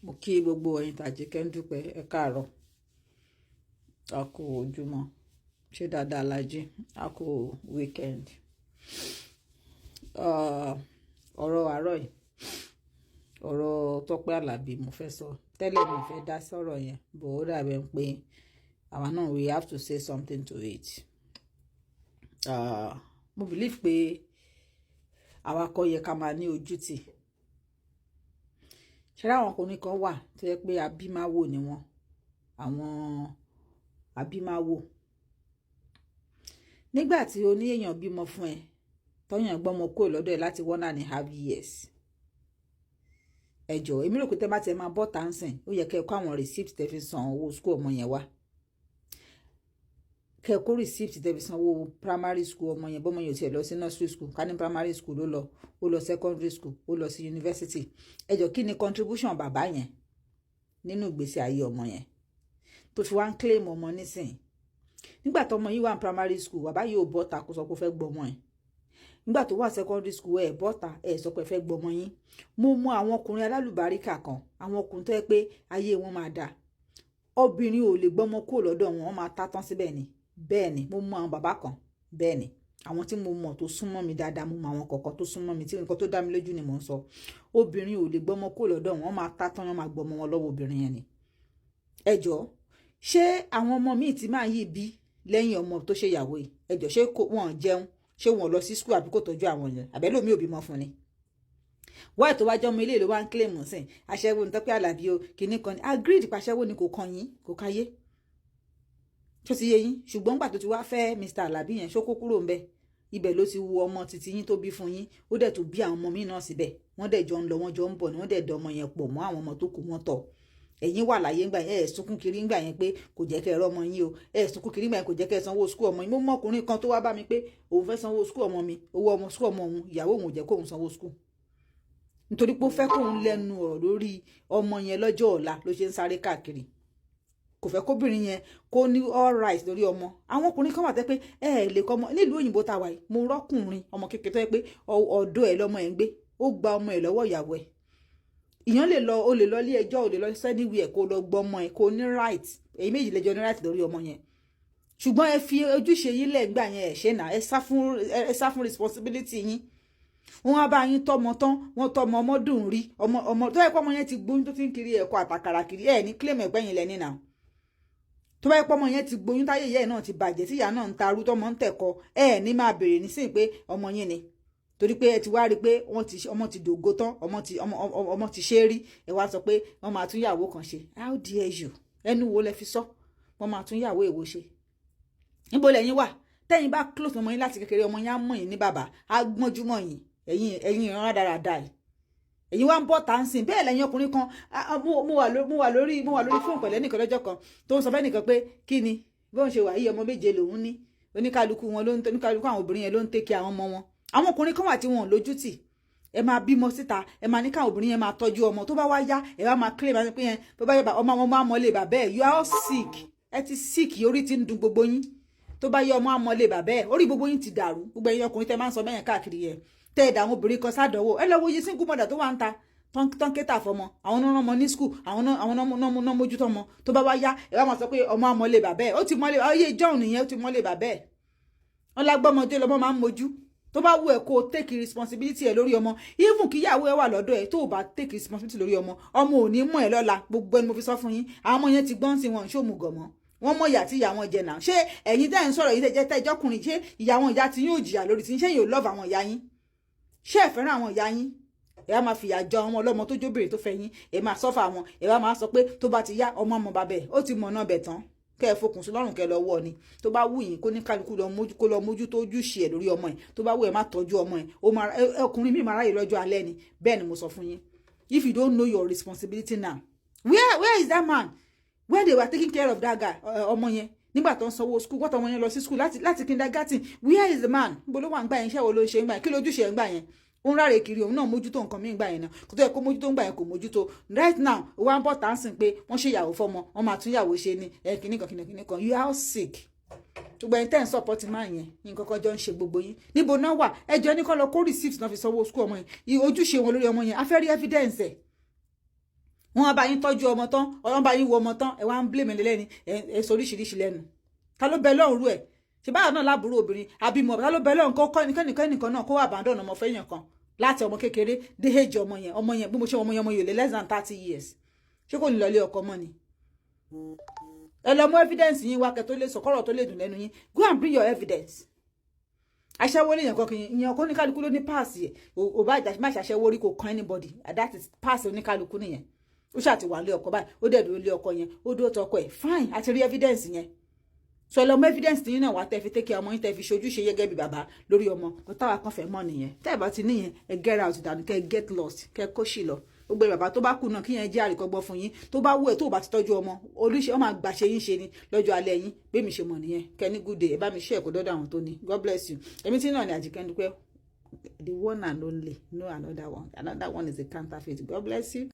Mo kí gbogbo ẹ̀yin tàjíkẹ́ ń dúpẹ́. Ẹ káàárọ̀, a kú ojúmọ́. Ṣé dáadáa la jí? A kú weekend. Ọ̀rọ̀ àárọ̀ yìí, ọ̀rọ̀ Tọ́pẹ́ Àlàbí mo fẹ́ sọ. Tẹ́lẹ̀ mi fẹ́ dá sọ̀rọ̀ yẹn, bò ó dàbẹ̀ pé àwa náà, we have to say something to it. Mo believe pé àwa kọ́ yẹ ká máa ní ojútì. Ṣé àwọn ọkùnrin kan wà tó yẹ pé abímáwò ni wọ́n, àwọn abímáwò. Nígbà tí o ní èèyàn bímọ fún ẹ, tọ́yàn gbọ́mọ kúrò lọ́dọ̀ ẹ láti 1.5 years, ẹ jọ̀ọ́, èmi rò pé tẹ́ bá tiẹ̀ máa bọ́ tàǹsìn, ó yẹ kẹ́ ẹ kó àwọn receipt tẹ́ fi san owó school ọmọ yẹn wá, kẹ́ ẹ kó receipt tẹ́ fi san owó primary school ọmọ yẹn. Bọ́mọ yẹn ò tiẹ̀ lọ sí nursery school, ká ní primary school ló lọ, ó lọ secondary school, ó lọ sí university. Ẹ jọ̀ọ́, kí ni contribution bàbá yẹn nínú ìgbésí ayé ọmọ yẹn tó fi wá ń claim ọmọ nísìnyí? Nígbà tó ọmọ yìí wà ní primary school, bàbá yìí ò bọ́ta kó sọ pé ó fẹ́ gbọ́mọ ẹ̀. Nígbà tó wà secondary school, ẹ̀ bọ́ta, ẹ̀ sọ pé ẹ fẹ́ gbọ́mọ yín. Mo mọ àwọn ọkùnrin alálùbáríkà kan, àwọn ọkùnrin tó yẹ pé ayé wọn máa dáa, obìnrin ò lè gbọ́mọ kúrò lọ́dọ̀ wọn, wọ́n máa tá tán síbẹ̀ ni. Bẹ́ẹ̀ ni, mo mọ àwọn bàbá kan bẹ́ẹ̀ ni, àwọn tí mo mọ̀ tó súnmọ́ mi dáadáa. Mo mọ àwọn kọ̀ọ̀kan tó súnmọ́ mi tí nǹkan tó dá mi lójú ni mò ń sọ. Obìnrin ò lè gbọ́mọ kúrò lọ́dọ̀ wọn, wọ́n máa tá tán, wọ́n máa gbọ́mọ wọn lọ́wọ́ obìnrin yẹn ni. Ẹ jọ̀ọ́, ṣé àwọn ọmọ míì tí máa yí bí lẹ́yìn ọmọ tó ṣe ìyàwó yìí, ẹ jọ̀ọ́, ṣé wọ́n jẹun? Ṣé wọ́n lọ sí school, àbí kò tọ́jú àwọn yẹn, àbẹ́lòmí ò bímọ fún ni? Wáyé tó wájọ́ ọmọ ilé ló wá ń claim sìn aṣẹ́wó ní Tọ́pẹ́ Àlàbí o. Kìíní kan ní agreed pàṣẹwó ni, kò kàn yín, kò káyé tó ti yé yín. Ṣùgbọ́n gbà tó ti wá fẹ́ Mr. Àlàbí yẹn, ṣó kó kúrò ńbẹ̀? Ibẹ̀ ló ti wo ọmọ títí yín tó bí fún yín. Ó dẹ̀ tó bí àwọn ọmọ míì náà síbẹ̀. Wọ́n dẹ̀ jọ ń lọ, wọ́n jọ ń bọ̀ ni. Wọ́n dẹ̀ dọ̀ ọmọ yẹn pọ̀ mọ́ àwọn ọmọ tó kù wọ́n tọ̀. Ẹ̀yin wà láyé ńgbà yẹn, ẹ̀ sunkún kiri ńgbà yẹn pé kò jẹ́ kẹ́ ẹ rọ́mọ yín o. Ẹ̀ sunkún kiri ńgbà yẹn, kò jẹ́ kẹ́ ẹ sanwó school ọmọ yín. Mo mọ ọkùnrin kan tó wá bá mi pé òun fẹ́ sanwó school ọmọ mi, owó ọmọ school ọmọ òun, ìyàwó òun ò jẹ́ kóun sanwó school, nítorí pé ó fẹ́ kóun lẹ́nu ọ̀rọ̀ lórí ọmọ yẹn lọ́jọ́ ọ̀la ló ṣe ń sáré káàkiri. Kò fẹ́ kóbìnrin yẹn kó ní all right lórí ọmọ. Àwọn ọkùnrin kan wà tẹ́ pé ẹ ẹ lè kọ́ ọmọ nílùú òyìnbó tá a wà yìí. Mo rọ́kùnrin ọmọ kékeré tó yẹ pé ọ̀dọ̀ ẹ̀ lọ́mọ ẹ̀ ń gbé. Ó gba ọmọ ẹ̀ lọ́wọ́ ìyàwó ẹ̀. Ìyẹn lè lọ, o lè lọ ilé ẹjọ́, o lè lọ sẹ́niwì ẹ̀, kó lọ gbọ́ ọmọ ẹ̀, kó ní right. Èyí méjì lẹ́jọ́ ní right lórí ọmọ yẹn. Ṣùgbọ́n ẹ fi ojúṣe yín lẹ́gbà yẹn, ẹ̀ ṣe náà, ẹ sá fún responsibility yín. Wọ́n á bá yín tọ́mọ tán, wọ́n tọ́mọ, ọmọ dùn rí ọmọ. Ọmọ tó yẹ kó ọmọ yẹn ti gbóyún, tó ti ń kiri ẹ̀kọ́ àtàkàrà kiri, ẹ̀ ní claim ẹ̀gbẹ́yìn lẹ́ni náà. Tó bá yẹ pé ọmọ yẹn ti gbóyún, táyé ìyá ẹ̀ náà ti bàjẹ́, tí ìyá náà ń tarú, tọ́mọ ń tẹ̀kọ, ẹ̀ ní máa béèrè nísìnyí pé ọmọ yín ni, torí pé ẹ ti wá rí i pé wọ́n ti ọmọ ti dògo tán, ọmọ ti ṣe é rí. Ẹ wá sọ pé wọ́n máa tún yàwó kan ṣe. How dare you? Ẹnu wo lẹ fi sọ? Wọ́n máa tún yàwó èwo ṣe? Níbo lẹ́yìn wà? Tẹ́yìn bá close ọmọ yín láti kékeré, ọmọ yín á mọ̀ yín ní bàbá, á gbọ́njú mọ̀ yín. Ẹ̀yin ìran rádaràda yìí, ẹ̀yin wá ń bọ̀ tá ń sìn bẹ́ẹ̀. Lẹ́yìn ọkùnrin kan, mo wà lórí fóònù pẹ̀lẹ́ nìkan lọ́jọ́ kan tó ń sọ fẹ́ nìkan pé kí ni bí wọ́n ṣe wà yìí, ọmọ méje lòún ní. Oníkálukú wọn ló ń, oníkálukú àwọn obìnrin yẹn ló ń take àwọn ọmọ wọn. Àwọn ọkùnrin kan wà tí wọn ò lójú tì. Ẹ máa bímọ síta, ẹ máa ní káwọn obìnrin yẹn máa tọ́jú ọmọ. Tó bá wá yá, ẹ wá máa claim àti pé yẹn tó bá yẹ ọmọ, ọmọ máa mọ́lé bàbá ẹ̀. You are all sick. Ẹ ti sick, orí ti ń dùn gbogbo yín. Tó bá yẹ, ọmọ àmọ́lé bàbá ẹ̀. Orí gbogbo yín ti dàrú. Gbogbo ẹ̀yin ọkùnrin tẹ máa ń sọ bẹ́yẹn káàkiri yẹn, tẹ́ ẹ̀dá àwọn obìnrin kan sádọ̀wọ́, ẹ lọ wo iye single mother tó wà ń ta tán kéta fọmọ. Àwọn náà ọmọ ní school, àwọn náà mójútó ọmọ. Tó bá wá yá, ẹ wá máa sọ pé ọmọ àmọ́lé bàbá ẹ̀. Ó ti mọ́lé ayé john nìyẹn, ó ti mọ́lé bàbá ẹ̀. Wọn lágbọ́mọdé lọmọ máa ń mojú. Tó bá wù ẹ́ kó o take responsibility ẹ lórí ọmọ, even kí ìyàwó ẹ wà lọ́dọ̀ ẹ, tó o bá take responsibility lórí ọmọ, ọmọ ò ní mọ̀ ẹ́ lọ́la. Gbogbo ẹni mo fi sọ fún yín. Àwọn ọmọ yẹn ti gbọ́n sí wọn, ṣòmùgọ̀ mọ́ wọ́n mọ̀ ìyà tí ìyá wọn jẹ náà. Ṣé ẹ̀yin tẹ́ ń sọ̀rọ̀ yìí, tẹ́ tẹ́ ìjọkùnrin, ṣé ìyá wọn, ìyá tí yóò jìyà lórí tí? Ṣé yóò love àwọn ìyá yín? Ṣé ẹ fẹ́ràn àwọn ìyá yín? Ẹ á máa fìyà jọ àwọn ọlọ́mọ tó jóbìnrin tó fẹ́ yín, ẹ máa suffer wọn. Ẹ wá máa sọ pé tó bá ti yá, ọmọ ọmọ bàbá ẹ, ó ti mọ̀ náà bẹ̀ tán. Kẹ́ ẹ fokùn sí lọ́rùn, kẹ́ ẹ lọ wọ́ ni. Tó bá wù yín, kó ní kálukú lọ mójú, kó lọ mójú tó ojúṣe ẹ̀ lórí ọmọ ẹ̀. Tó bá wù ẹ, má tọ́jú ọmọ ẹ̀. Ó máa ọkùnrin mi máa ráyè lọ́jọ́ alẹ́ ni. Bẹ́ẹ̀ ni mo sọ fún yín. If you don't know your responsibility now, where is that man when they were taking care of that guy, ọmọ yẹn, nígbà tó ń sanwó school, wọ́n tọ́ ọmọ yẹn lọ sí school láti kindergarten? Where is the man? Níbo ló wà ń gbà yẹn? Iṣẹ́ wo ló ń ṣe ń gbà yẹn? Kí lójúṣe ń gbà yẹn? Ó ń ráre kiri. Òun náà mójútó nǹkan mí gbà yẹn náà. Kó tó yẹ kó mójútó ń gbà yẹn, kò mójútó. Right now, ó wá ń bọ̀ tá à ń sìn pé wọ́n ṣe ìyàwó fọmọ, wọ́n máa tún ìyàwó ṣe ni. Ẹ kìíní kan, kìíní kìíní kan. You are all sick. Gbogbo ẹni tẹ́ ń support máa yẹn, nǹkan kan jọ ń ṣe gbogbo yín. Níbo náà wà? Ẹjọ́ ní kọ́ lọ kó receipt náà fi sanwó school ọmọ yẹn, ojúṣe wọn lórí ọmọ yẹn. A fẹ́ rí evidence ẹ̀. Wọ́n bá yín tọ́jú ọmọ tán, wọ́n bá yín wo ọmọ tán, ẹ wá ń blame lẹ́ni, ẹ sọ oríṣiríṣi lẹ́nu. Ta ló bẹ lọ́rùn rú ẹ̀? Ṣe báyọ̀ náà láàbúrò obìnrin àbímọ? Ta ló bẹ lọ́rùn kó kọ́ nìkan nìkan náà kó wà abandon ọmọ fẹ́yàn kan láti ọmọ kékeré dé age ọmọ yẹn? Ọmọ yẹn, bí mo ṣe ọmọ yẹn, ọmọ yẹn lé less than 30 years. Ṣé kò ní lọ ilé ọkọ mọ́ ni? Ẹ lọ mú evidence yín wá kẹ́ tó lè sọ kọ́rọ̀ tó lè dùn lẹ́nu yín. Go and bring your evidence. Aṣẹ́wó lèèyàn kan kì í ìyẹn kó oníkálukú ló ní past ẹ̀. Ò bá má ṣàṣẹ́wó rí, kò kan anybody. That is past oníkálukú nìyẹn. Ó ṣáà ti wà lé ọkọ báyìí, ó dẹ̀ dúró lé ọkọ yẹn, ó dúró tọkọ ẹ̀, fine. Àti rí evidence yẹn. Sọ lọ mú evidence tí yín náà wá tẹ́ fi take care ọmọ yín, tẹ́ fi ṣojúṣe gẹ́gẹ́ bí bàbá lórí ọmọ. Kó táwa kan fẹ́ mọ̀ nìyẹn. Tẹ́ ẹ̀ bá ti níyẹn, ẹ get out dànù, kẹ́ get lost, kẹ́ kó sì lọ. Gbogbo bàbá tó bá kù náà, kí yẹn jẹ́ àríkọ́gbọ́n fún yín. Tó bá wù ẹ́, tó bá ti tọ́jú ọmọ, oríṣi ọmọ àgbàṣe yín ṣe ni lọ́jọ́ alẹ́ yín. Bí mi ṣe mọ̀ nìyẹn. Kẹ́ ní good day. Ẹ bá mi ṣe ẹ̀kọ́ dọ́dọ̀ àwọn tó ní. God bless you. Èmi tí náà ní Àjíkẹ́ Dúpẹ́, the one and only, no another one. Another one is a counterfeit. God bless you.